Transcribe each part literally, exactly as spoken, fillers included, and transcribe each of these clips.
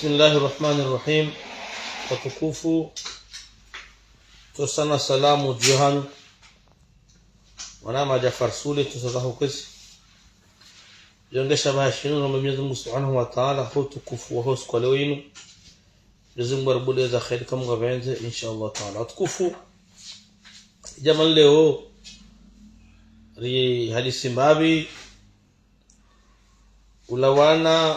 بسم الله الرحمن الرحيم. Watukufu, ntsosa na salamu dju hanyu. Mwanama Jafar Sule, ntsosa zaho kwezi. Yongesha baha shinu, nomba Mwenyezi Mungu Subhanahu wa Ta'ala, ho utukufu waho usiku wa leo inu. Mwenyezi Mungu aribule za kheri kama ngapvendze, insha Allah Ta'ala. Watukufu, djamani leo, ri hadisi mbapvi, ulawana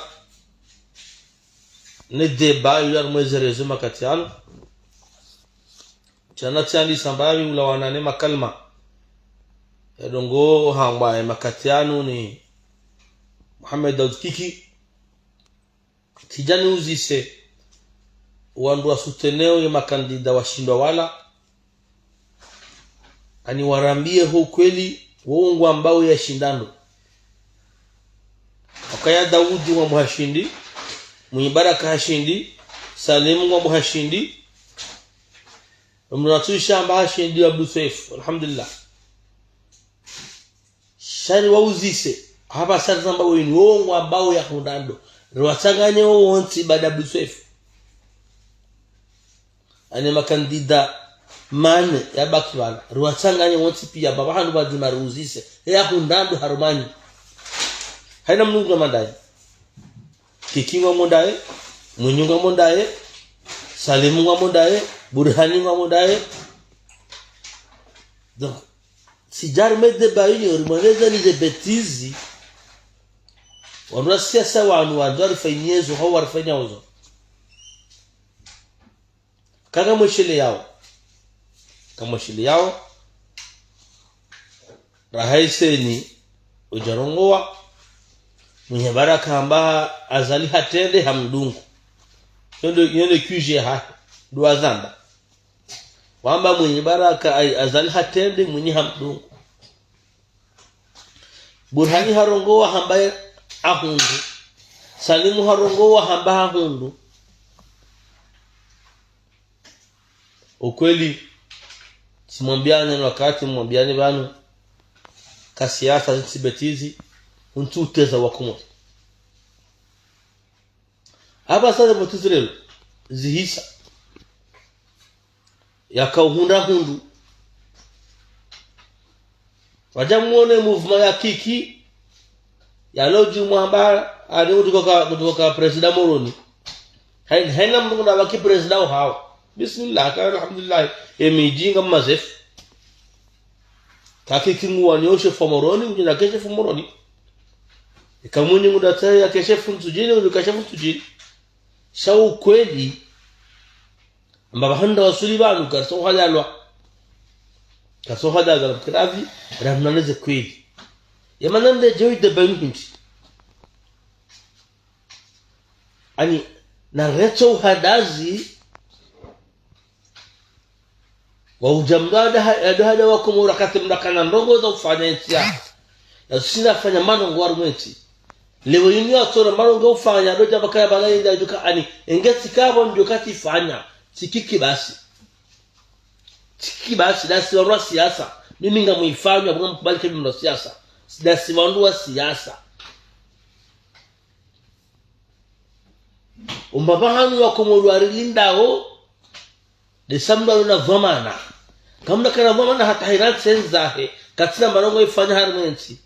ne débat yo harumwa ze réseaux makati yanu. Shana tsiandisa mbapvi ulawana ne makalima ya ndrongoo hamba ye makati yanu ni Mohamed Daoud Kiki. Tsidja niuzise wandru wa soutenir ye makandida washindwa wala, ani warambie ho ukweli, wo ngwambao yashinda ndo. Wakaya Daudi ngwambo hashindi, Mwinyi Baraka hashindi, Salim ngwambo hashindi, mndru natsu isha amba hashindi Abdou Soefo, alhamdulillah. Sha ri wauzise, hapvasa ri zamba wenu, wo ngwambao yahundra ndo. Riwatsanganye wo wontsi baada Abdou Soefo. Ani makandida mane yabaki pvala. Riwatsanganye wontsi pia, mbapvi hanu pvadzima riuzise. Yahundra ndo harumwa nyi. Hayina mndru ngwamwandaye. Kiki ngwamwandaye, Mwinyi ngwamwandaye, Salim ngwamwandaye, Burhani ngwamwandaye. Donc, tsidja harumwa ye débat yinu, rimweleza ni ze bêtises. Wandru wa siasa wanu, wandru warifanyia zo, hau warifanyia zo. Kanga mweshele yao. Kamweshele yao. Raha iseni udjarongowa. Mwinyi Baraka hamba Azali hatrende hamdungu. Yo ndo, yo ndo Q G hahe. Ndo wazamba. Wamba Mwinyi Baraka, ai, Azali hatrende, Mwinyi hamdungu. Burhani harongowa hamba ahundru. Salimu harongowa hamba hahundru. Ukweli, tsimwambiane wakati, mwambiane pvanu. Ka siasa, zitsi bêtises, untsu uteza wa Komori. Hapvasa ze bêtises leo zihisa. Yaka uhundra hundru. Wadja mwone mouvement ya Kiki, yalo dju mwamba, ani utukoka, utukoka président Moroni. Hay-, hayina mndru kuna baki président uhao. Bismillah, ka alhamdulillah. Ye midji nga mazefu. Ka Kiki nguwaniyo shefu wa Moroni, udjina ke shefu Moroni. Ika Mwinyi ngudatsaha yake shefu Ntsudjini, udjuka shefu Ntsudjini. Sha ukweli, amba pvahanu wasuli pvanu, karitso halalwa. Karitso halalwa, mkiravi, ramnane ze kweli. Ye mana ndedje yi débat yinu hindri. Ani, na retso uhadazi, wa udja mndru ada ha-, ada hada wa Komori wakati mndru kana ndrongoo za ufanya ntsi ya. Na sisi nafanya mandrongoo harumwa entsi. Leo yinu yatsona mandrongoo ufanya, ndo djamba kaya bala yenda djuka ani. Enge tsi kapvo ndjo katsifanya. Tsi Kiki basi. Tsi Kiki basi, ndasi wandru wa siasa. Mimi ngamwifanya, mngamkubali ke mimi mndru wa siasa. Ndasi wandru wa siasa. Umba pvahanu wa Komori warilindao, ndesa mndru alona dhwamana. Kamna kana dhwamana hata hira ntsi zahe, katsina mandrongoo yafanya harumwa entsi.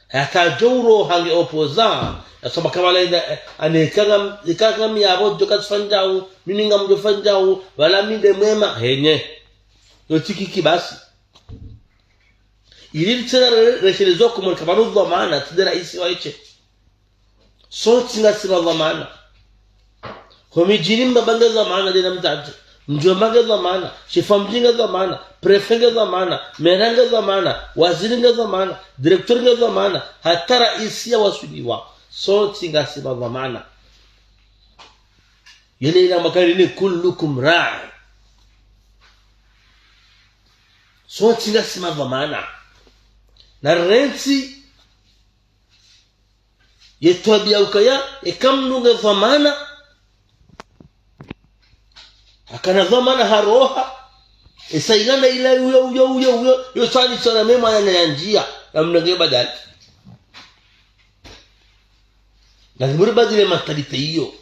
Hata djo uro hange opposant, yasoma kamala ina, eh, ani kanga, kanga mi yapvo djo katsifanyao, mimi ngamdjo fanyao, wala mi nde mwema, henye. Yo tsi Kiki basi. Ili tsena re-, reshelezwa Komori kapvanu dhwamana, tsi nde raisi wa entsi. Sontsi ngasi na dhwamana. Ho midjini mbaba nge dhwamana, ndena mdzadze. Mdjomba nge dhwamana. Shefu wa mdji nge dhwamana. Préfet nge dhwamana. Maire nge dhwamana. Waziri nge dhwamana. Directeur nge dhwamana. Hata raisi ya wasuliwa. Sontsi ngasi na dhwamana. Yele ina makari ni كلكم راع. Sontsi ngasi na dhwamana. Na rentsi ye twabiya ukaya, eka mndru nge dhwamana, akana dhwamana haroha, esa ingana ila uyo, uyo, uyo, uyo, yo tsani tsana mema ya na ya ndjia, ya mndru nge badali. Lazima ribadili mentalité iyo.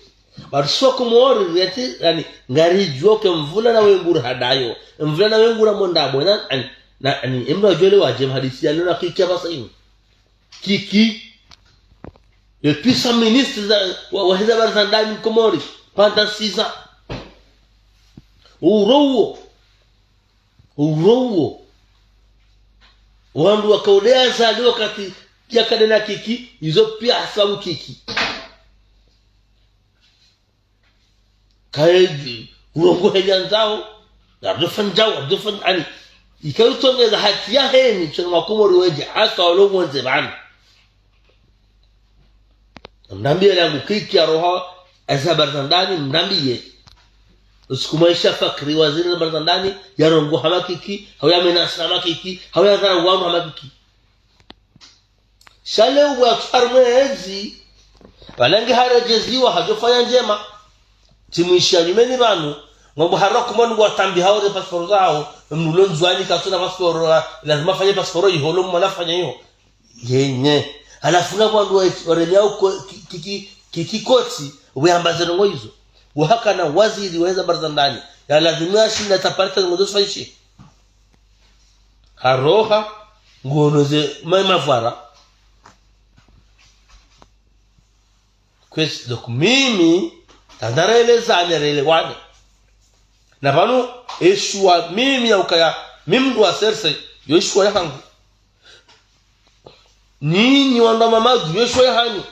Parce que Komori, yati, yani, ngaridjuo ke mvula na wengura hadayo. Mvula na wengura mondabo, na, ani, na, ani, emna djwele wadje mhadisi ya leo na Kiki apvasa inu. Kiki. Le puissant ministre za, wa, wa heza Barzandani Komori. Pendant six ans. Urowo. Urowo. Wandru wakaudea zali wakati ya kadena Kiki, izo pia hasabu Kiki. Kaedji, urongo heli andzao, abdofan djao, abdofan ani. Ika utsongeza haki ya heni, tsena makomori wedje, hasa walo mwendze bana. Mnambiye langu Kiki ya roha, eza Barzandani, mnambiye. Usiku maisha Fakri, waziri za Barzandani, ya rongo hama Kiki, hau ya menasa hama Kiki, hau ya dhara wanu hama Kiki. Sha leo uwe atsu harimwa ezi, pvanu nge haredjeziwa hadjofanya ndjema. Tsimwishiya nyumeni pvanu, ngwambo harumwa Komori ngwatambi hao ze pasiporo zahao, mndru ulo Ndzuwani katsuna pasiporo, la, lazima afanye pasiporo iho, lo mwana afanye iho. Yenye. Halafu ngapvo wandru wa, waremia uko, ki, ki, ki, ki, Kiki kotsi, uwe amba ze ndrongo izo. Wahakana waziri wa heza Barzandani, ya lazima ashinda taparita ndrongo zo sifanyishe. Haroha, nguono ze ma-, mavwara. Kwezi, donc mimi, tandara eleza ane rele wane. Na pvanu, eshuwa mimi ya ukaya, mimi mndru wa serse, yo eshuwa ya hangu. Nyinyi wandru wa Mamadu, yo eshuwa ya hanyu.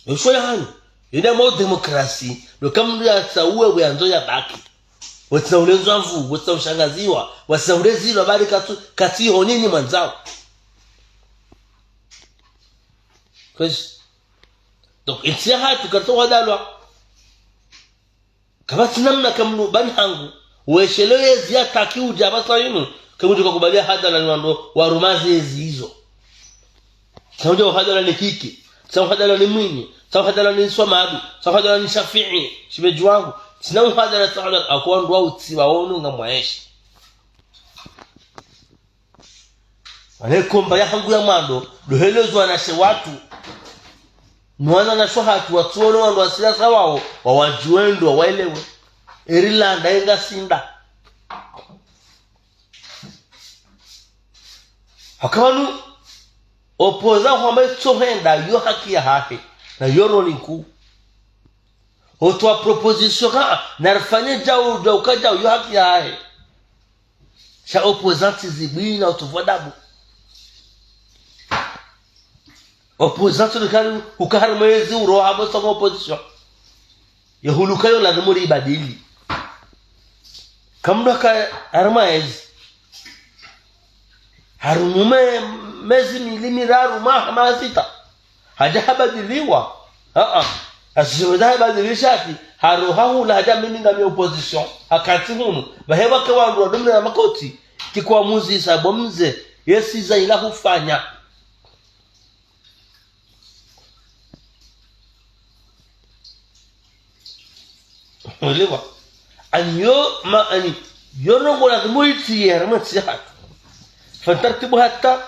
Yo eshuwa ya hanyu. Ina mo demokrasi, lo ka mndru ya tsauwe we andzo ya baki. Wetsa ulenzwa nvu, wetsa ushangaziwa, wetsa ulezilwa, bali katsu, katsi ho nyinyi mwandzao. Kwezi. Donc, entsi ya hatru katsu wadalwa. Kapvatsi namna kamnu bani hangu. Weshelo yezi ya taki udja apvasa inu. Kamudjo kakubaliya hadala ni wandru waruma zezi izo. Tsina udja uhadala ni Kiki. Tsina uhadala ni Mwinyi. Tsina uhadala ni Swamadu. Tsina uhadala ni Shafii. Shibedji wangu. Tsina uhadala, tsina uhadala. Ako wandru wa utsiwa wonu ngamwaeshi. Wane komba ya hangu ya mwando, ndo helezo wanashe watru. Nwana na sho hatru watsuono wandru wa siasa wao, wawadjuwe ndo, waelewe. Eri landa enga sinda. Haka pvanu, opposant hwamba itso henda, yo haki ya hahe, na yo roli nkuu. Otowa proposition ka, na rifanye djau, djau ka djau, yo haki ya hahe. Sha opposant zibwina utuvwa dabu. Opposant ukari, ukari mwezi uro habo songo opposition. Yehuluka yo lazima uribadili. Kamdru ka harimwa ezi. Harumwa me-, mezi mili miraru maha masita. Hadja habadiliwa. Aa. Asijeweza habadilisha ati, haroha hula hadja mimi ngami opposition. Hakati hunu. Pvahe pvake wandru wa dumle na makoti. Kikwa muzisa bo mze. Yesi za ila hufanya. Mwelewa? Ani yo, ma, ani, yo ndrongo lazima uyitriye harimwa entsi ya hatru. Fanya taratibu hata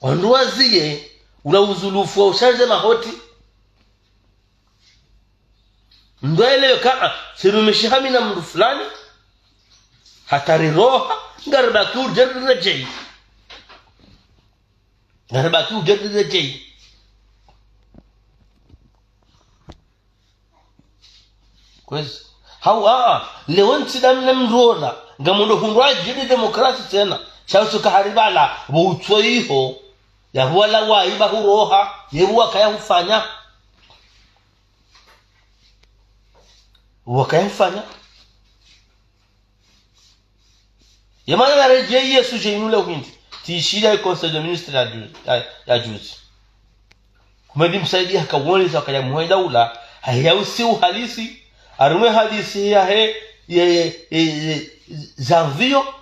wandru waziye, ula uzulufu wa ushanje mahoti. Ndo elewe ka, ah, sirumishi hami na mndru fulani, hata riroha, ngaribaki udje riredjeyi. Ngaribaki udje riredjeyi. Kwezi. Hau, ah, ah, leo ntsi damu ne mndru ola, ngamndro hundru adjiri demokrasi tsena. Sha usuka haribala, bo utso iho, ya huwala wa iba huroha, ye huwa kaya hufanya. Wakaya hufanya. Yemana naredjeyi ye sujet inu le hwindi. Tsi ishiliya ye Conseil des ministres ya ju-, ya, ya juzi. Kumedi Msaidie haka wonesa wakaya muhe daula, haya usi uhalisi, harumwa hadisi yahe, ye, ye, ye, ye, za mviyo.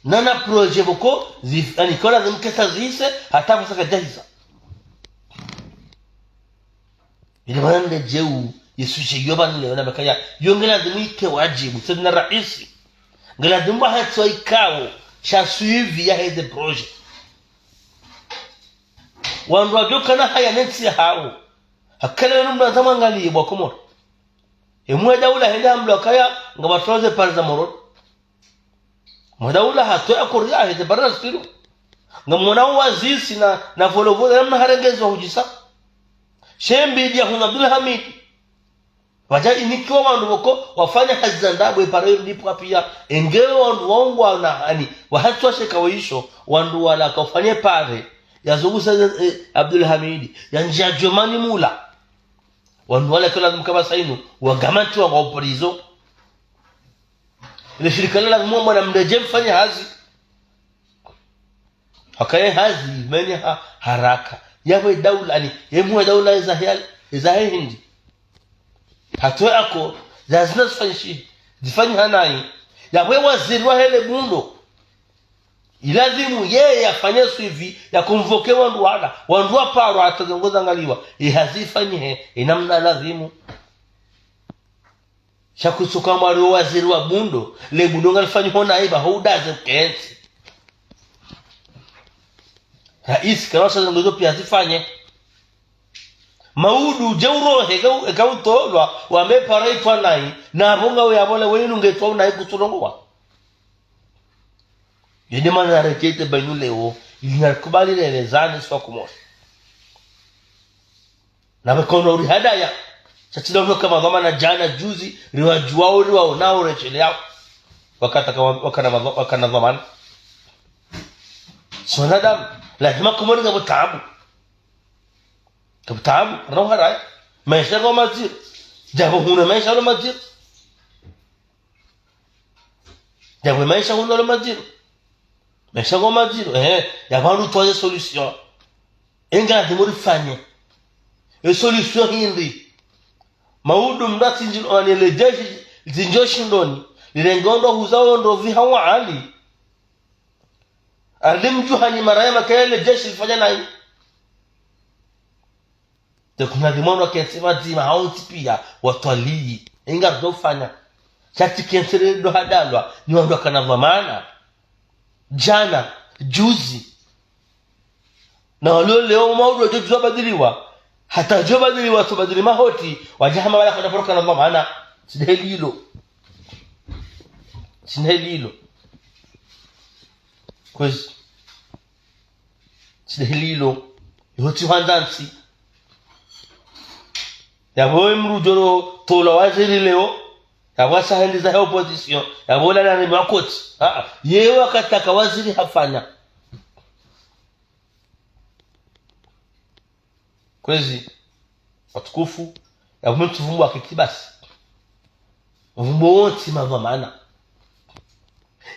Nana projet pvoko, zif-, ani kola zimkesa zise, hata pvasa kadjahisa. Ile mana nde djeu, ye sujet yo pvanu leo na makaya, yo ngelazimu ike wadjibu, tsi na raisi. Ngelazimu ba hatso ikao, sha suivi yahe ze projet. Wandru wadjo kana haya ne ntsi yahawo. Hakana yenu mndru aza mwangaliye bo Wakomori. Emwe daula hende hamlwa kaya, ngapvatwaze pare za Moroni. Mwe daula hatowa accord yahe ze pare za Sitidiyo. Ngamwona waziri na, na Volovolo, namna harenge zo hudjisa. She mbidi ya hunu Abdulhamid. Wadja inikiwa wandru woko wafanya hazi za ndrabo, epare yo lipvwa piya. Enge wandru waungwana hani, wahatswa sheka waisho, wandru wala kawafanye pare, ya zo usa, eh, Abdulhamid, ya ndjia Djomani mula. Wandru wala kala mkaba sainu, wagamanti wa ngwa prison. Ile shirika la lazima mwana mndru yadje mfanye hazi. Hakaye hazi, menye ha, haraka. Yapvo daula ni, emwe daula eza hiyali, eza he Hindi. Hatowa accord, za zina zifanyishi, zifanyi hanayi. Yapvo waziri wahe le bundo. Ilazimu yeye yafanye suivi, ya convoquer wandru wala, wandru waparwa hata ze ndrongoo zangaliwa. Ye hazi ifanyihe, ye namna lazimu. Sha kutsuka mwari wo waziri wa bundo, le bundo ngalifanyi hona iba ho udaze mkentsi. Raisi, kana wasa ze ndrongoo zo piya zifanye. Maudu, dje urohe, eka u-, eka utolwa, wambe pare itwa nayi, na pvo nga uyapvola, wenu ngetwa unayi kutsurongowa. Yende mana na rejete bainu leo, ili narikubali lele zani swa Komori. Na pvekona uri hadaya. Sha tsi ndo kama dhwamana djana juzi, riwadjuwao, riwaonao, rejele yao. Wakata kawa-, wakana madhwa-, wakana dhwamana. Si wanadamu, lazima Komori ngapvo taabu. Ngapvo taabu, rana uharaya. Maesha ngapvo madziro. Djapvo huna maesha lo madziro. Djapvo maesha hunu lo madziro. Maesha ngapvo madziro. Eh, ya pvanu twaze solution. Enga lazimu rifanye. E solution hindri. Maudu mndru atsinjilo ane le jeshi, tsinjo shindoni. Lirenge ondro huza ondro viha wa ali. Ali mdjuhani maraya makaya le jeshi lifanya nayi. Te kuna dhimwandru wakentsi pvadzima, hau ntsi piya, watwaliyi. Enga ndo fanya. Sha tsi kentsi le ndo hadalwa, ni wandru wakana dhwamana. Djana, juzi. Na walio leo maudu wadjo djuwa badiliwa. Hata djo badiliwa, tso badili mahoti, wadja hama wala kwenda poroka na dhwamana. Tsi nde heli ilo. Tsi nde heli ilo. Kwezi. Tsi nde heli ilo. Iho tsi hwandza ntsi. Yapvo emdru djoro tola waziri leo. Yapvo asa hendi zahe opposition. Yapvo lala ni makoti. Ah, ah. Ye wakati aka waziri hafanya. Kwezi, watukufu, yapvo mtsu vumbuwa kiki basi. Vumbuwa wontsi madhwamana.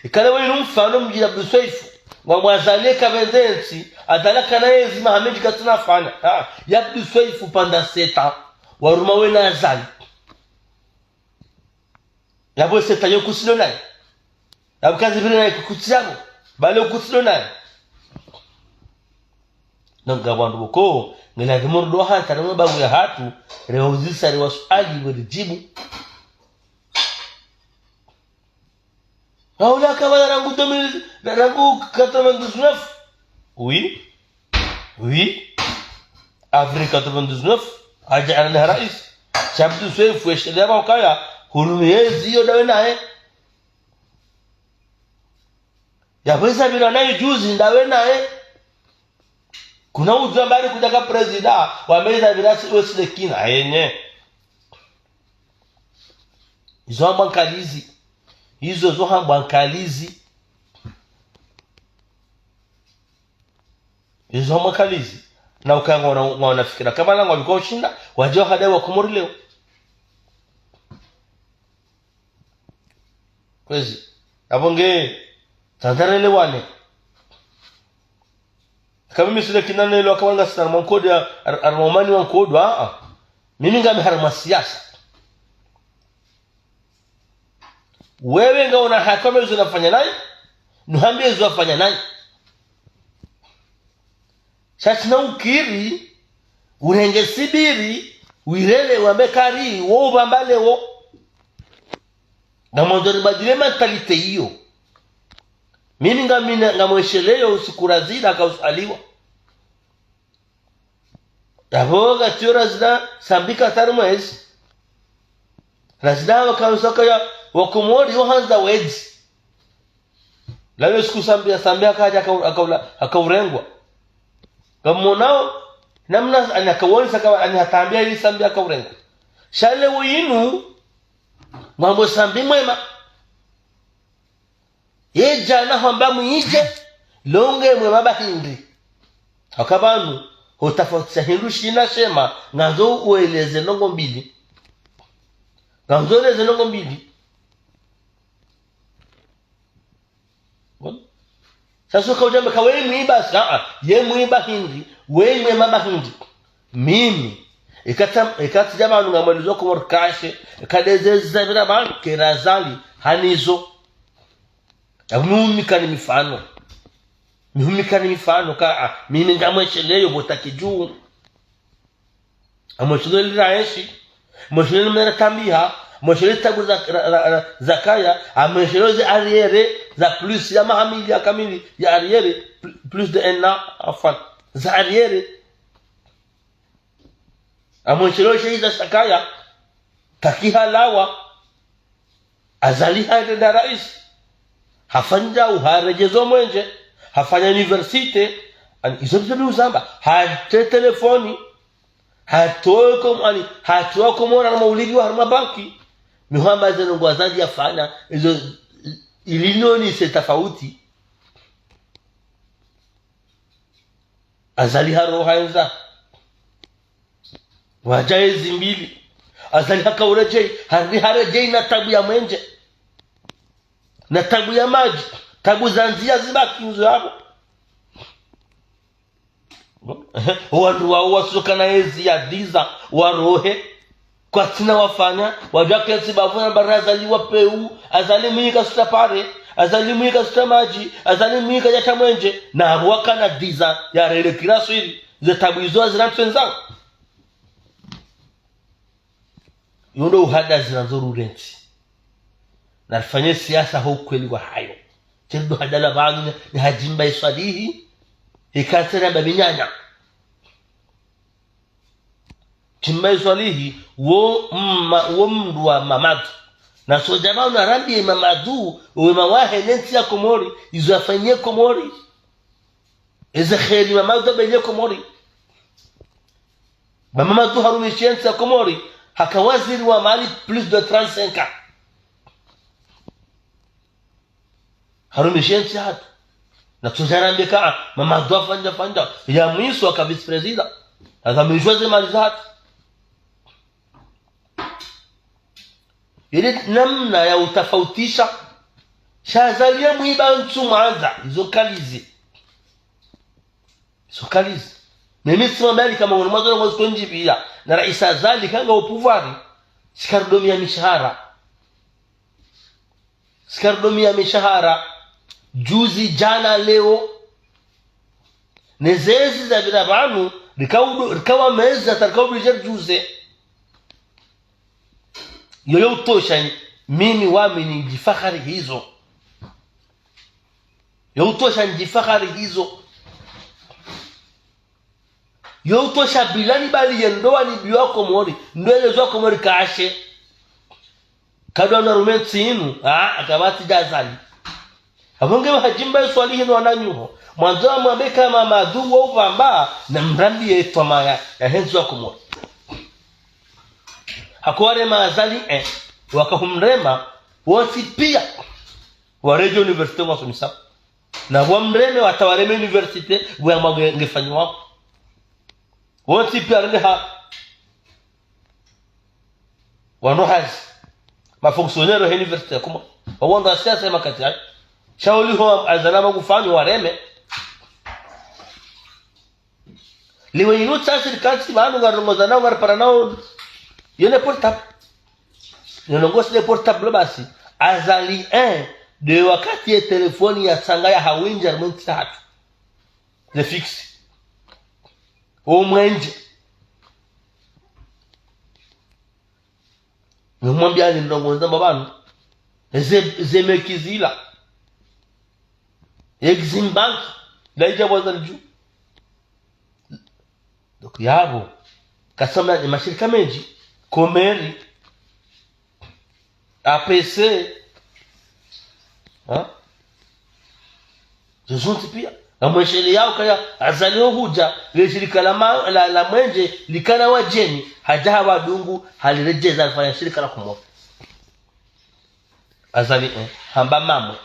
Ikale wenu mfano mdjiri Abdu Swaifu, wa mwazaliye kapvendze ntsi, adala kana yezi mahamidji katsina fanya. Ha, ya Abdu Swaifu pvanda seta, waruma wena Azali. Yapvo seta yo kutsilo nayi. Yapvo kazi pvile nayi kukutsi yapvo. Bale ukutsilo nayi. Nanga wandru boko, ngilazimu rudo hata na mababu ya hatru, rewuzisa rewasuali weridjibu. Haula kabala rangu deux mille, rangu quatre-vingt-dix-neuf. Oui. Oui. Avril quatre-vingt-dix-neuf, hadja ana rais. Sha Abdu Swaifu, eshele ya pvahukaya, hurumiyezi yo ndawe naye. Yapvo eza pvira naye juzi ndawe naye. Kuna udjuwa mbali kudjaka prezida, wambe eza pvira si, wesile kina, yenye. Izo hambwa nkalizi. Izo zo hambwa nkalizi. Izo hambwa nkalizi. Na ukaya ngwana, ngwana fikira. Kabala ngwabikwa ushinda, wadje wahadayi wa Komori leo. Kwezi. Yapvo nge, tsandzarele wane. Ka mimi sile kina nelo akawanga sina mwa nkodo ya, ar-, ar-, mwa umani wa nkodo, ah, ah. Mimi ngami harumwa siasa. Wewe ngaona haki wambe ezo nafanya nayi, nuhambe ezo wafanya nayi. Sha tsina ukiri, urenge sibiri, wirele wambe kari, wo ubambale wo. Ngamwandzo ribadili mentalité iyo. Mimi ngamina, ngamwesheleyo usiku Razida haka uswaliwa. Yapvo ngatiyo Razida Sambi katari mwezi. Razida waka uswaka ya wakomori yo handza wedzi. Lawe siku Sambi, Sambi haka, haka, haka, haka urengwa. Ngamwonao, namna, ani haka wonesa ka, ani hatambia ili Sambi haka urengwa. Sha leo inu, mwambo Sambi mwema. Ye djana hwamba mwidje, leo nge mwema ba hindri. Haka pvanu, hutafautisha hindru shina shema, ngandzo ueleze ndrongoo mbili. Ngandzo ueleze ndrongoo mbili. Bon. Sasa uka udjamba ka we mwiba, sa, a, ye mwiba hindri, we mwema ba hindri. Mimi, ikati, ikati dja pvanu ngamwelezao Komori kashe, ikadeze zizavira pvanu, kera Azali, hanizo. Yapvo mi humikani mifano. Mi humikani mifano ka, a, mimi ngamwesheleyo pvo takidju. Amwesheleyo lira enshi. Amwesheleyo mera tambiha. Amwesheleyo tabu za, ra, ra, ra, zakaya. Amwesheleyo ze arriéré za plus ya maha mili ya kamili ya arriéré. Pl-, plus de un an, enfin. Za arriéré. Amwesheleyo shehi za shakaya. Kakihalawa. Azali hende nda raisi. Hafanya uharedjezo mwenje. Hafanya université. Ani, izo ndizo mi uzamba. Hate telefoni. Hatowe kom-, ani, hatowa Komori na maulidi wa harumwa banki. Mi hwamba ze ndrongoo Azali yafanya. Izo, ili nionese tafauti. Azali haroha hendza. Wadja ezi mbili. Azali haka uredjei, hari haredjei na tabu ya mwenje. Na tabu ya madji. Tabu za ndzia zibaki ndzo yapvo. Owandru wao wasuka na ezi ya dix ans, warohe. Kwatsina wafanya, wadja ketsi bavu na bara Azali wa peu, Azali mwinyi kasuta pare, Azali mwinyi kasuta madji, Azali mwinyi kadjata mwenje, na wakana dix ans ya rele kila swiri, ze tabu izo hazina mtwenzao. Yo ndo uhada zina ndzo rurentsi. Na rifanye siasa ho ukweli wa hayo. Tsi ndo hadala pvanu ni, ni Hadji Mbae Swalihi, ikatsera ba minyanya. Hadji Mbae Swalihi, wo mma-, wo mndru wa Mamadu. Na sodja pvanu narambiye Mamadu, uwema wahe ne ntsi ya Komori, izo yafanyie Komori. Eze kheri Mamadu abenye Komori. Ba Mamadu harumishi entsi ya Komori, haka waziri wa mali plus de trente-cinq ans. Harumishi entsi yahatru. Na tsojarambeka, Mamadu afanya fanya. Ya mwiso haka vice-président. Haka mwiso ze mali zahatru. Ile namna ya utafautisha. Sha Azali ye mwiba ntsu mwandza, izo kalizi. Izo kalizi. Mimi tsimwambiani ka mwazo na mwazo kondji pia. Na raisi Azali kanga o pouvoir. Tsi karidomiya mishahara. Tsi karidomiya mishahara. Juzi, djana, leo. Ne zezi zapvira pvanu, rikaudu-, rikawameza, hata rikaudu ridje ridjuze. Yo, yo utosha ni, mimi wami nidjifahari hizo. Yo utosha nidjifahari hizo. Yo utosha bila ni bali ye ndo wanibiwa Komori, ndo elezwa Komori kashe. Kadwa na rume tsinu, ah, akabati dja Azali. Apvo nge wa Hadji Mbae Swalihi no wananyuho. Mwandzo wa mwambe ka Mamadu wo upvamba, na mrambiye twamaya, ya hentsi wa Komori. Hako warema Azali, eh, waka humrema, wontsi pia. Waredjei université wasomesa. Na wamreme, wata wareme université, wamba nge, ngefanyiwa. Wontsi pia rende ha. Wano hazi. Ma fonctionnaire he université kuma. Wawandru wa siasa ya makati hayo. Sha uliho Azali na makufanyo wareme. Liwe inu tsasi likantsi pvanu ngarongozanao ngariparanao. Yene portable. Yene ngosi le portable basi. Azali, eh, de wakati ye telefoni ya tsanga ya hawindja harumwa entsi yahatru. Le fixe. O mwenje. Nimwambiani ndrongoo ndzamba pvanu. Ze, ze meki zila. Exim Bank, la idja bwaza lidju. Donc, yapvo, kasamba ni mashirika mendji, Comeri, A P C, ha? Zo zontsi pia. Ngamwesheleyao ukaya Azali ohudja, le shirika la ma-, la, la mwenje, likana wadjeni, hadja hawadungu, haliredjeza, halifanya shirika la Komori. Azali, eh, hamba mamwe.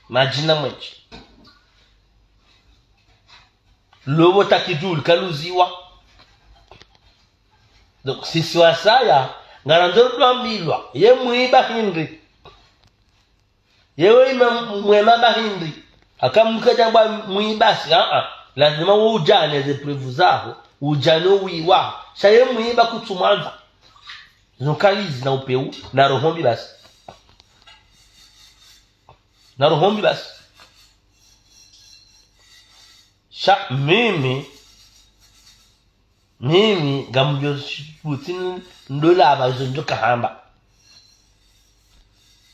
Madjina mwenje. Lobo takidjuli kaluziwa. Donc, sisi wasaya, ngarandzo rudwambilwa, ye mwiba hindri. Yewe ima mwema ba hindri. Haka mkadja mba mwiba si, ah, ah. Lazima udjane ze preuve zaho, udjane wiwa. Sha ye mwiba kutsumwandza. Zo nkalizi na upeu, na roho mbi basi. Na roho mbi basi. Sha mimi, mimi, ngamdjo subuti ndolapva izo ndjo kahamba.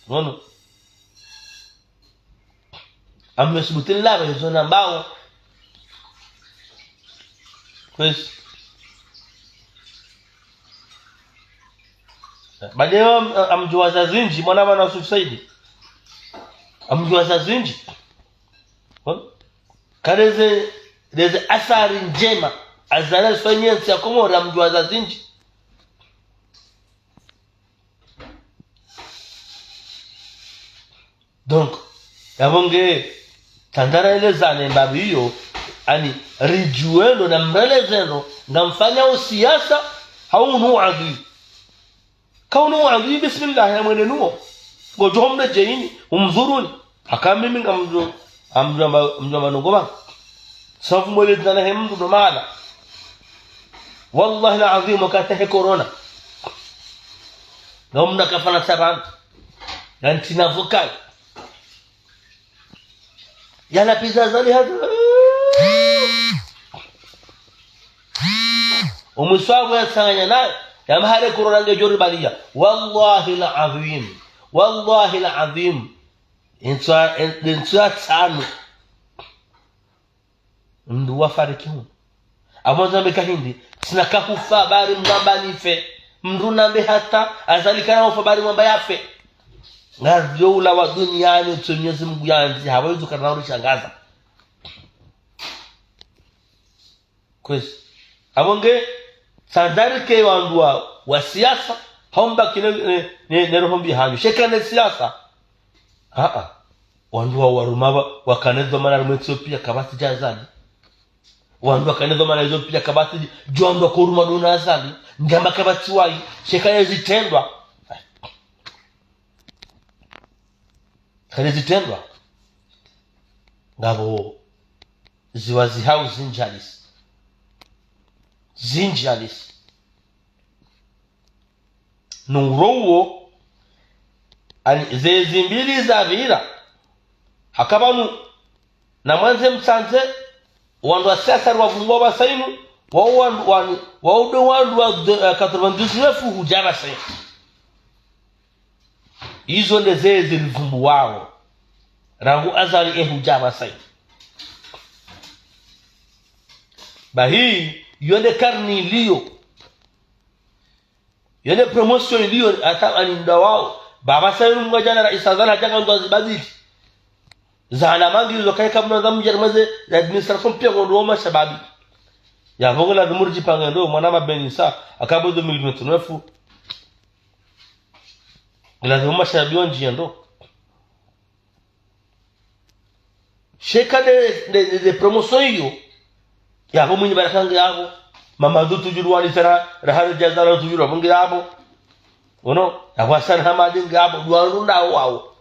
Ngono. Ngamdjo subuti ndolapva izo nambao. Kwezi. Badi yo, am-, ngamdjuwa zazindji, mwana mwana Yusuf Saidi. Ngamdjuwa zazindji. Ngono. Kaleze, leze athari ndjema, Azali alifanyia ntsi ya Komori, ngamdjuwa zazindji. Donc, yapvo nge, tsandza raelezane mbapvi iyo, ani, ridjuwe ndo na mreleze ndo, ngamfanyao siasa, hau unu wadui. Kaunu wadui, bismillah, ya mwende nuwo. Ngodjo mredjeini, umdhuruni. Haka mimi ngamdjo, ngamdjo amba, ngamdjo amba ndrongo pvanu. Safu mwele dzana he mndru no mahala. Wallahi al-azim, wakati he corona. Ngamna kafana sabantu. Ngantsina vocal. Yalapviza Azali hata. Omwiswabu yatsanganya nayo, yamba hale corona ngedjo ribaliya. Wallahi al-azim. Wallahi al-azim. Intswa, in-, intswa tsanu. Mndru wafariki hunu. Amwandzo nambe kahindri, tsina kahufa bari mndru amba nife. Mndru nambe hata, Azali kana ufa bari mwamba yafe. Ngazidjo ulawa duniani, utso Mwenyezi Mungu yandzi, hapvo izo kana urishangaza. Kwezi. Apvo nge, tsandza rike wandru wa, wa siasa, hamba kine, ne, ne, ne roho mbi hanyu. Sheka ne siasa. Aa. Wandru wa waruma wa, wakana dhwamana harumwa Ethiopia kapvatsi dja Azali. Wandru wakana dhwamana Ethiopia kapvatsi dja, djo wandru wakoruma dona Azali. Ngamba kapvatsi wayi, sheka ne zitrendwa. Kane zitrendwa. Ngapvo ziwazi hau zindji halisi. Zindji halisi. No uro uwo, ani, zezi mbili zapvira. Haka pvanu, namwandze mtsandze, wandru wa siasa riwavumbua pvasa inu, wao wandru, wani, wao ndo wandru wa, eh, quatre-vingt-dix-neuf hudja pvasa inu. Izo nde zezi rivumbuwao. Rangu Azali ehudja pvasa inu. Bahi, yo nde karni iliyo. Yo nde promotion iliyo hata ani mda wao. Ba pvasa inu mngu djana raisi Azali hadja ngandro zibadili. Zana mangi izo kayi kamna za mdjari mweze ya administration pia ngondro wa mashababi. Yapvo nge lazimu ridjipange ndo, mwana mabeni sa, haka pvo deux mille vingt-neuf. Nge lazimu mashababi wandjiye ndo. Sheka nde, nde, nde, nde promotion iyo. Yapvo Mwinyi Baraka nge yapvo. Mamadou Tchudjour wani tsena, Rahane Djazala Tchudjour, yapvo nge yapvo. Ono, yapvo Hassan Hamadi nge yapvo, ndo wandru ndawo wawo.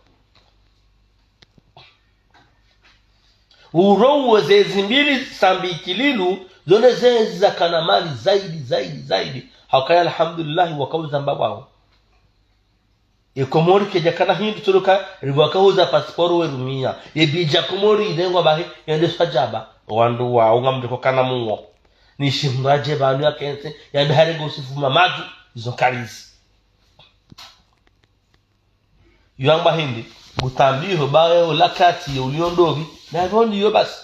Uro uwo zezi mbili sambi ikililu, zo nde zezi zakana mali zaidi, zaidi, zaidi. Hauka ya alhamdulillahi wakauza mba wawo. Ye Komori kedjakana hindru tuluka, ribwaka huza pasiporo werumia. Ye bidja Komori irengwa bahi, yende swadjaba. Wandru wa, unga mdriko kana muwo. Ni shimradje pvanu ya kentsi, yambe harenge usifu Mamadou, izo nkalizi. Yo amba hindri, ngutambiho ba wewe wakati ye ulio ndopvi, na pvo ndiyo basi.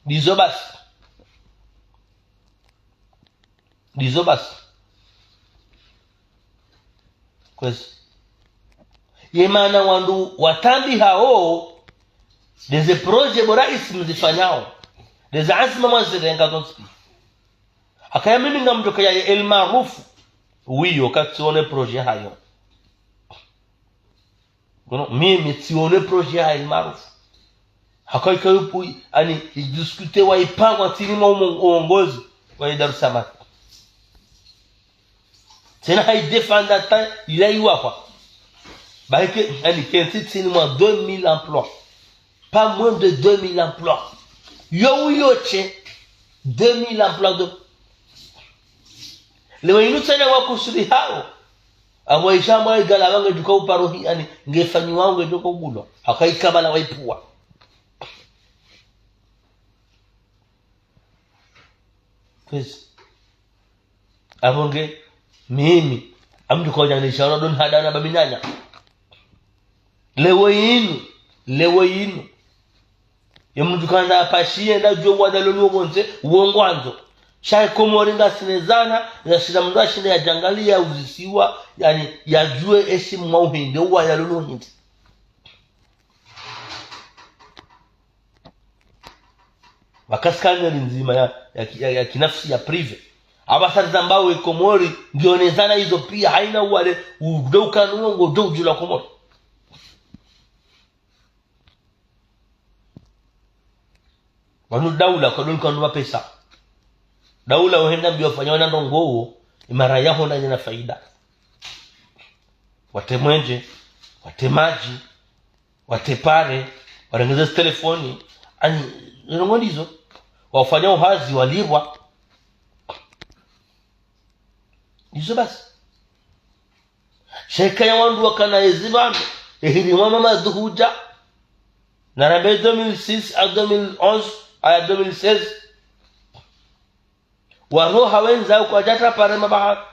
Ndizo basi. Ndizo basi. Kwezi. Ye mana wandru watambiha wo, ndeze projet bo raisi mzifanyao. Ndeze anzma mwazirenga zontsi. Akaya mimi ngamdjo kaya ye El Maarouf. Wiyo, katsione projet hayo. Kono, mimi tsione projet ya El Maarouf. Haka ika yupu, ani, idiscuté wa ipangwa ntsini mwa umo-, uongozi wa Dar es Salaam. Tsena haidéfendre ta ila iwahwa. Ba ike, ani, kentsi ntsini mwa deux mille emplois. Pas moins de deux mille emplois. Yo uyo tse, deux mille emplois de. Leo inu tsena wakusudi hawo. Amwa isha mwa igala wange djuka uparo hi, ani, ngefanyiwa nge djuka ubulwa. Haka ikabala waipvuwa. Kwezi. Apvo nge, mimi, amdru kodja ni shawara ndo nihadana ba minanya. Leo inu, leo inu. Ye mndru kandza apashiye nda djuwe wadaloni wo pvondze, wo ngwandzo. Sha ye Komori ngasina zana, yashinda mndru ashinde yadjangaliye ya uzisiwa, yani, yadjuwe eshi mwa uhindri, wadaloni uhindri. Wakati kani yali ndzima ya, ya, ya, ya kinafsi ya privé. Apvasa rizambao ye Komori, ngiyo ne zana izo piya, haina wale, udjo ukana uongo, udjo udjula Komori. Wanu daula, kwa doni kwa numa pesa. Daula uhenda mbiyo fanya wana ndrongoo, imara yaho na nyana faida. Watre mwenje, watre madji, watre pare, warengeze telefoni, ani, ndrongoo ndizo, wafanya uhazi, walipvwa. Ndizo basi. Sha ika ya wandru wakana ezi pvanu, ehiri mwa Mamadu hudja, narambe deux mille six à deux mille onze, aya deux mille seize. Waroha wendza kwadjatra pare mabaha.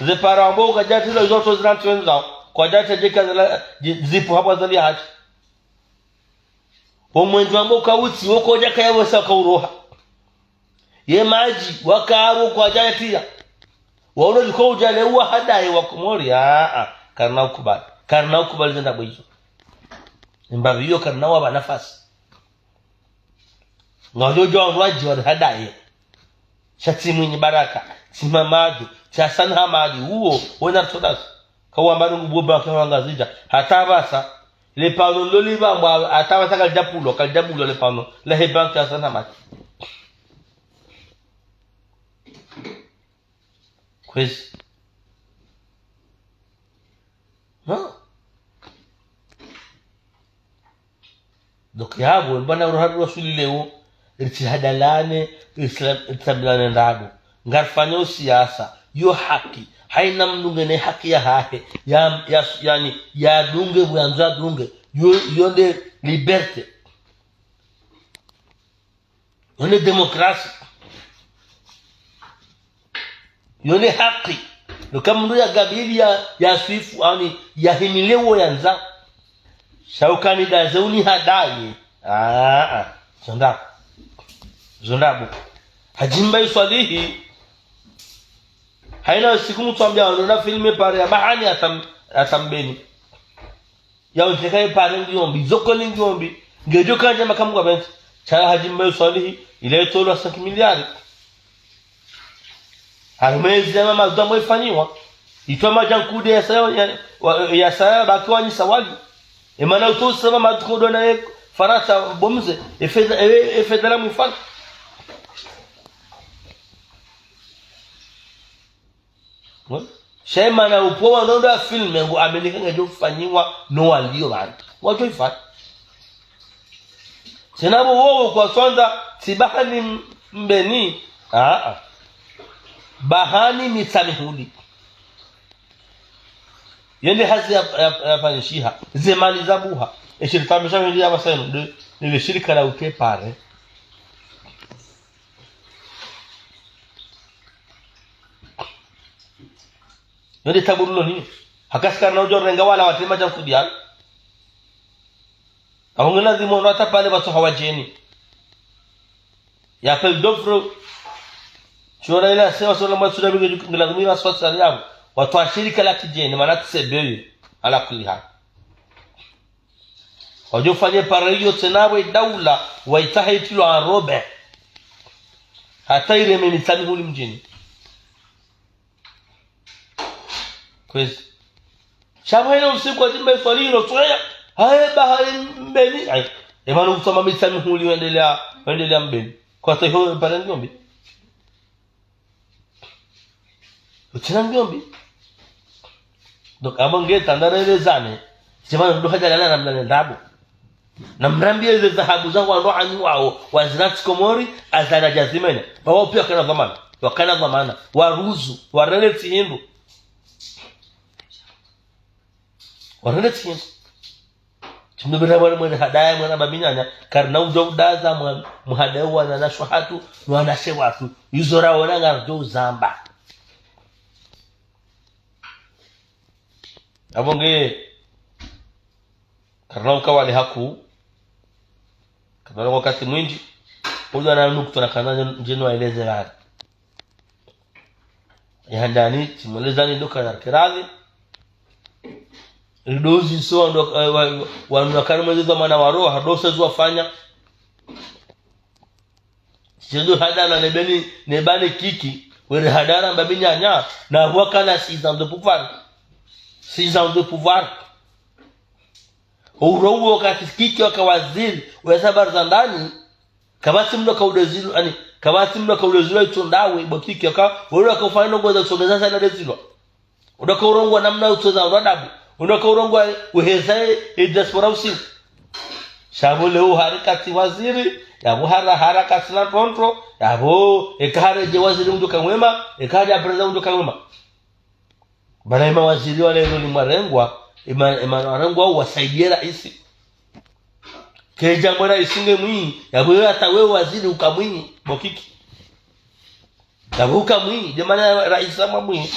Ze pare wambo kwadjatra izo zontsi zirantsi wendza. Kwadjatra djeka zala, dji-, zipvu hapvo zali hadji. Wo mwenje wambo kautsi, wo kodja kaya wesa kauroha. Ye madji, wakawo kwadjaya tiya. Waulo liko udja le uwa hadaye wa Komori. Aa, karina ukubali. Karina ukubali zenda bwizo. Mbapvi yo karina wapva nafasi. Ngawo djo wandru wadji wari hadaye. Sha tsi Mwinyi Baraka, tsi Mamadu, tsi Hassan Hamadi, uwo, wena ritodazo. Kawamba nungu buba kwa Ngazidja. Hata apvasa, le pano loli pvambwa, hata apvasa kalidjapvulwa, kalidjapvulwa le pano, la he banki ya Hassan Hamadi. Kwezi. Non. Donc, yapvo, mbana uruhari rasuli leo, ritsihadalane, ritsila-, ritsambilane ndrabo. Ngarifanyao siasa, yo haki, haina mndru ngena haki yahahe, ya, ya, yani, yadunge, pvwandzo yadunge, yo, yo nde liberté. Yo nde démocratie. Yo nde haki. Ndo ka mndru ya gabili ya, ya swifu, ani, ya himile wo yandza. Sha ukana nda ze uni hadaye. Aa, aa. Zo ndrabo. Zo ndrabo. Hadji Mbae Swalihi. Haina siku mtsu ambia wandru na filme pare ya Bahani hata m-, hata Mbeni. Ya unteka ye pare ngiyo mbi, zoko ni ngiyo mbi. Ngedjo kandja makamu kwa pventsi. Sha Hadji Mbae Swalihi, ile itolwa cinq milliards. Harumwa ezi ya Mamadu amwe ifanyiwa. Itwa madjankude ya saya, ya, wa, ya saya baki wanyisa wali. Emana utosa Mamadu kodo na ye Farantsa bomze, e fedha, e, e fedha la mwifana. Sha emana upvo wandru wa filme ngu Amerika ngedjo fanyiwa no walio pvanu. Wadjo ifanya. Tsena pvo wowo kwaswandza tsi Bahani m-, Mbeni. Aa. Bahani Mitsamihuli. Yo nde hazi ya, ya, yafanyishiha. Ze mali za buha. Eshirika misha mili ya basenu. Nde, nde shirika la utepare. Yo nde tabu lilo nini? Haka si karina udjo renga wala watrema dja mkudiana. Apvo nge lazimu ono hata pvale pvatsoha wadjeni. Ya appel d'offre. Shora ila sewa sora mwa tsuna bige nge lazimu ila swasari yapvo. Watru wa shirika la kidjeni, mana tsi sebeye. Ala kulli hal. Wadjo fanye pare iyo tsena pvo idaula, waitsahe itilwe en robe. Hata ireme Mitsamihuli mdjini. Kwezi. Sha pvo hena usiku wa timba iswali ilo tsoya. Haye ba haye Mbeni. Haye. Emana utsoma Mitsamihuli wendelea, wendelea Mbeni. Kwatsa iho pare ngiyo mbi. Utsina ngiyo mbi. Donc, apvo nge tsandarelezane. Tsi pvanu ndo hadja lala na mlane ndrabo. Na mrambiye ze dhahabu za wandru anyu wawo, wazina tsi Komori, azana djazimene. Pvao piya wakana dhwamana. Wakana dhwamana. Waruzu. Warende tsi hindru. Warende tsi hindru. Tsi mdo bira mwana mwende hadaya mwana mbaminyanya, karina udjo udaza mwa-, muhadaya wananyashe wahatru, wananyashe watru. Izo raona ngaridjo uzamba. Apvo nge, karina ukawali haku, karina wakati mwindji, udjo na nukta na kana ndjeni waeleze pvale. Ya handani, tsimwelezani ndo kana rikirazi. Ridozi so wandru, eh, wa-, wandru wakana mwezi za mana waro, hadosa zo wafanya. Tsi ndo hadana ne Beni, ne Bani Kiki, were hadana mbaminyanya, na wakana six ans de pouvoir. Six ans de pouvoir. Uro uwo wakati Kiki waka waziri, weza habari za ndani, kapvatsi mndru aka udezilwa, ani, kapvatsi mndru aka udezilwa itso ndawe, bo Kiki waka, wero waka ufanya ndrongoo za usongeza sana dezilwa. Udoka urongowa namna utseza ndo adabu. Udoka urongowa uheza e, e diaspora usiku. Sha pvo leo hari katsi waziri, yapvo hara, hara katsina ntronto, yapvo eka haredje waziri mndru kamwema, eka haredje président mndru kamwema. Bana ema waziri wale leo ni mwarengwa, ema, ema warengwa wasaidiye raisi. Kedja mwana raisi nge mwinyi, yapvo hata wewe waziri uka mwinyi, bo Kiki. Yapvo uka mwinyi, dje mana raisi ama mwinyi.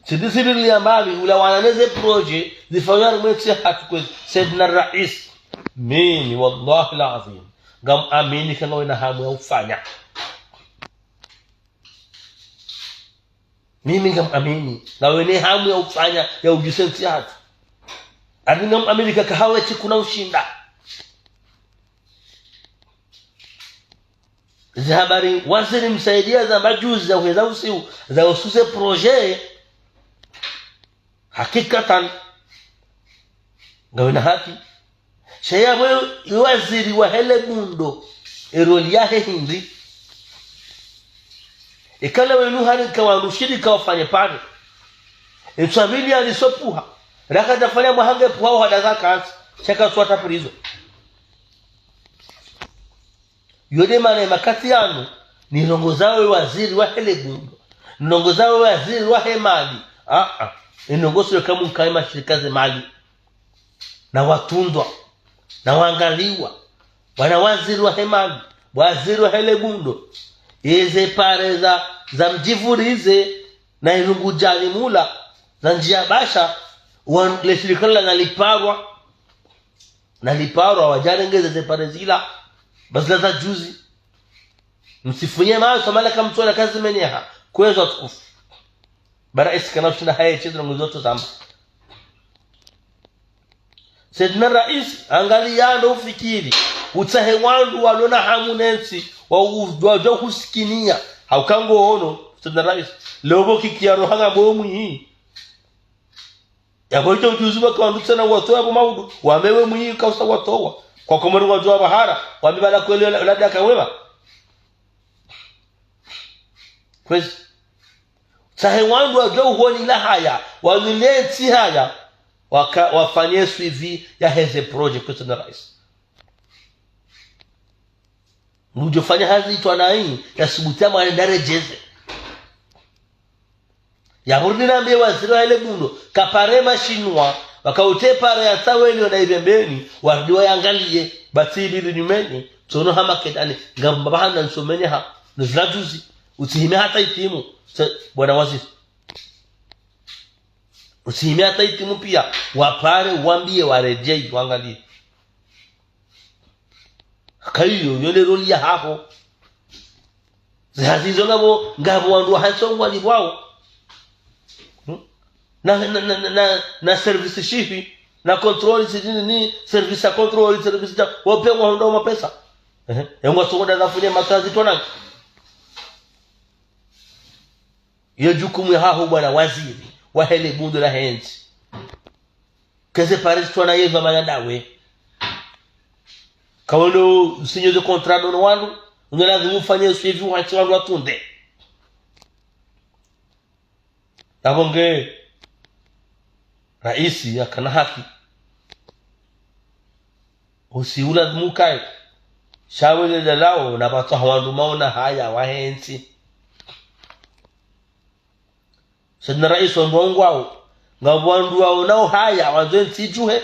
Sidi sidi liambali, ula wananeze projet, zifanywa harumwa entsi yahatru kwezi, Saidina Raisi. Mimi, wallahi al-azim, ngam amini kanga wena hamu ya ufanya. Mimi ngam amini, ngawena hamu ya ufanya, ya udjuse entsi yahatru. Adi ngam amini kaka hawe tsi kuna ushinda. Ze habari waziri msaidiya zamba juzi za uheza usiu, za usuze projet. Hakikatan. Ngawena haki. Sha yapvo waziri wahe le bundo, e rôle yahe hindri. Ikala wenu hari ka wandru shiri ka wafanye pare. Etswa pvili alisopvuha. Raka tafanya mwahange pvuha uhadaza kantsi. Sha ka swata prison. Yo de mana makati yanu, nilongozawo waziri wahe le bundo. Nilongozawo waziri wahe mali. Ah, ah. Inongozo yo kamu nkaye mashirika ze mali. Na watundwa. Na wangaliwa. Bwana waziri wahe mali. Waziri wahe le bundo. Eze pare za, za Mdjivurize. Na Ilungu djani mula. Za ndziya basha. Wan-, le shirika la naliparwa. Naliparwa wadjarengeze ze pare zila, ba zila za juzi. Msifunye maso, mana kamtsona kazimeneha. Kwezi watukufu. Bara isi kana ushinda haye tsi ndrongoo zontsi zamba. Saidina Raisi, angaliya ndo ufikiri. Utsahe wandru walona hamu ne ntsi, wa u-, wadjo husikiniya. Hauka ngo ono, Saidina Raisi. Leo bo Kiki ya roha nga bo mwi. Yapvo ito ujuzi waka wandru tsena watowa yapvo maudu. Wambe we mwi kausa watowa. Kwa Komori wadjuwa bahara. Wambe bala kweli la, la daka wema. Kwezi. Tsahe wandru wadjuwa uhoni la haya. Wanile ntsi haya. Waka, wafanye suivi yaheze projet kwezi na raisi. Ngudjo fanya hazi itwa nayi, ya subuti ya mwane ndaredjeze. Ya burdi nambe waziri wahe le bundo, kapare mashinwa, wakaute pare ya tsawe liyo na ibembeni, warudi wayangaliye, batsi ibili nyumeni, tsono hama kedani, ngamba bahana nsomeni ha, nuzila juzi, utsihime hata itimu, se, bwana waziri. Usihime hata itimu pia, wapare, wambiye, waredjeyi, wangalie. Kayiyo, yo le rôle yahaho. Zihazi zo ngapvo, ngapvo wandru wahantsi ngwalipvwao. Hmm? Na, na, na, na, na, na service shifi, na contrôle, si nini, ni service ya contrôle, service ya, wo pia ngwahundra mapesa. Ehe. Ye ngwasongoda zafunye makazi tonangi. Yo jukumu yahaho bwana waziri, wahe le bundo lahe ntsi. Keze pare zitwana yeva manya ndawe. Kawono usinyo ze contrat no wandru, unge lazimu ufanye suivi wantsi wandru watunde. Apvo nge raisi yakana haki. Usi ulazimu ukaye. Sha wele lalao na pvatsu ha wandru maona haya wahe ntsi. Saidina raisi wandru wao ngwao. Ngapvo wandru waonao haya wandzo entsi idjuhe.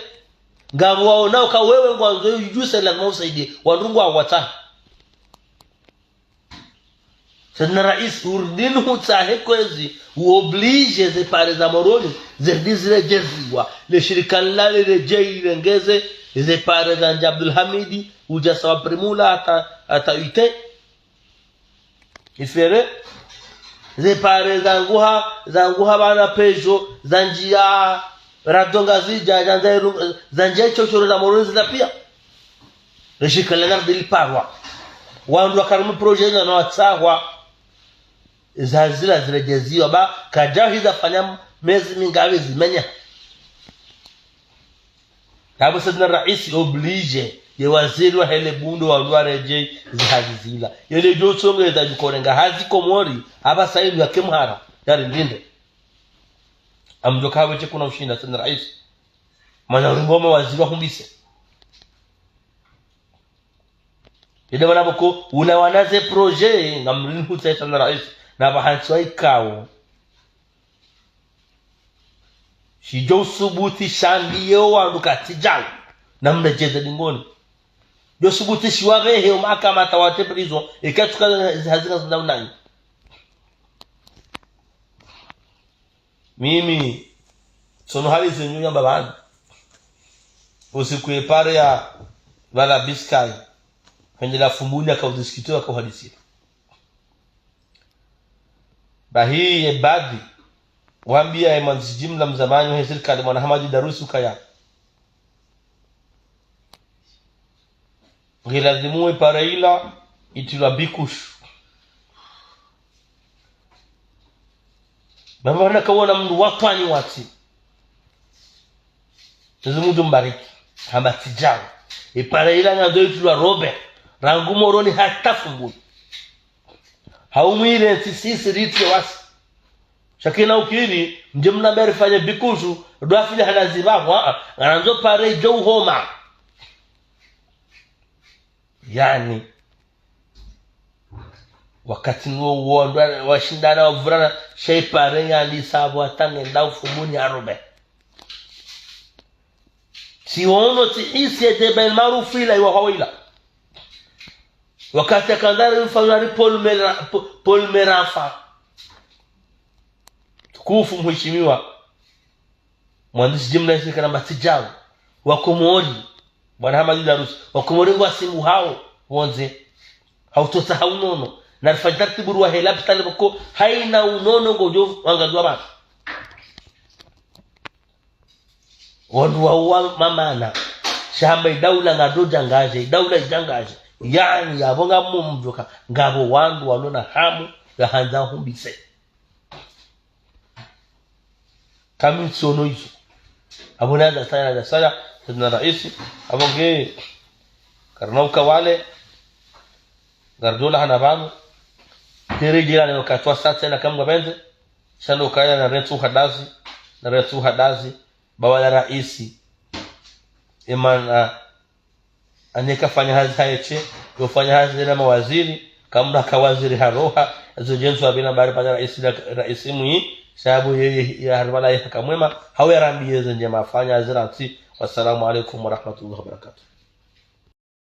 Ngapvo waonao ka wewe ngwandzo idjuse lazima usaidie. Wandru ngwao watsaha. Saidina raisi, urdini hutsahe kwezi, uoblige ze pare za Moroni, zirudi ziredjeziwa. Le shirika lila liredjeyi lirengeze, ze pare za ndja Abdulhamidi, udja sawa Primula hata, hata Ute. Ifere, ze pare zanguha, zanguha bana Peugeot, zandjia, radonga zidja, zandza iru-, zandjia ichochoro za Moroni zila pia. Rishikale na rdili parwa. Wandru wakarimu projet na watsahwa. Za zila ziredjeziwa ba, kadjahi zafanya mezi mingapvi zimenya. Apvo saidina raisi oblige, ye waziri wahe le bundo wandru waredjeyi zihazi zila. Yele djo tsongeza djukorenga hazi Komori, apvasa inu yake mhara, yari ndinde. Amdjo kawe tse kuna ushinda saidina raisi. Mana urimbo mawaziri wahumbise. Yede mana pvoko, una wana ze projet, ngamrini hutsaha saidina raisi, na pvahantsi wa ikao. Shidjo usubuti shambi yeo wandru katsi djao. Na mredjeze dingoni. Djo usubuti shiwapvehe umahakama hata watre prison. Eka tsuka zihazi ngazina unanyi. Mimi, tsono hali zenyu yamba pvanu. Usiku ye pare ya pvala Biscay. Hende la Fumbuni yaka udiscuter yaka uhadisi. Bahi ye badi, wambia ye mwandzisi jimla mzamani wahe sirikali mwana Hamadi Darusi ukaya. Nge lazimu ye pare ila, itilwa bikushu. Baba na kawona mndru watwani watsi. Mwenyezi Mungu mbariki. Hamba tsi djao. Ye pare ila ngandzo itilwa Robert. Rangu Moroni hata Fumbuni. Haumwire ntsi sisi ritsi wasi. Sha kina ukiri, mdje mnambe rifanye bikushu, dwa fili hana ziba, wa, ngandzo pare idjo uhoma. Yaani, wakati nuwo wandru washindana wavurana, sha ye pare yandisa apvo hata ngenda ufumuni ya Robert. Tsiono tsihisi ye débat El Maarouf ila iwa hawila. Wakati yakandza rifanywa ri Paul Mera-, Po-, Paul Merafa. Tukufu mheshimiwa. Mwandzisi jimla isi kana matsi djao. Wakomori. Bwana Hamadi Darusi. Wakomori ngwasimuhao. Wondze. Hautotsaha unono. Na rifanye tartibu ruwahe lapitali pvoko. Haina unono ngodjo wangaliwa bana. Wandru wauwa mamana. Sha hamba idaula ngado djangadje, idaula idjangadje. Yaani, yapvo ngamumdjoka, ngapvo wandru walona hamu, yahandza humbise. Kami tsiono izo. Apvo na za saya, za saya, saidina raisi, apvo nge, karina ukawale, ngaridola hana pvanu, tere djila ne wakati wa satse na kamwa benze, sha ndo kaya na retsu hadazi, na retsu hadazi, bawa la raisi. Emana, ane kafanya hazi haye tse, yofanya hazi na mawaziri, kamna ka waziri haroha, ezo djendzo apvina bari pvanya raisi na, raisi mwi, sababu yeye ya haribala ye hakamwema, hau yarambiye ze ndjema afanya hazi rantsi. Wassalamu alaikum warahmatullahi wabarakatuh.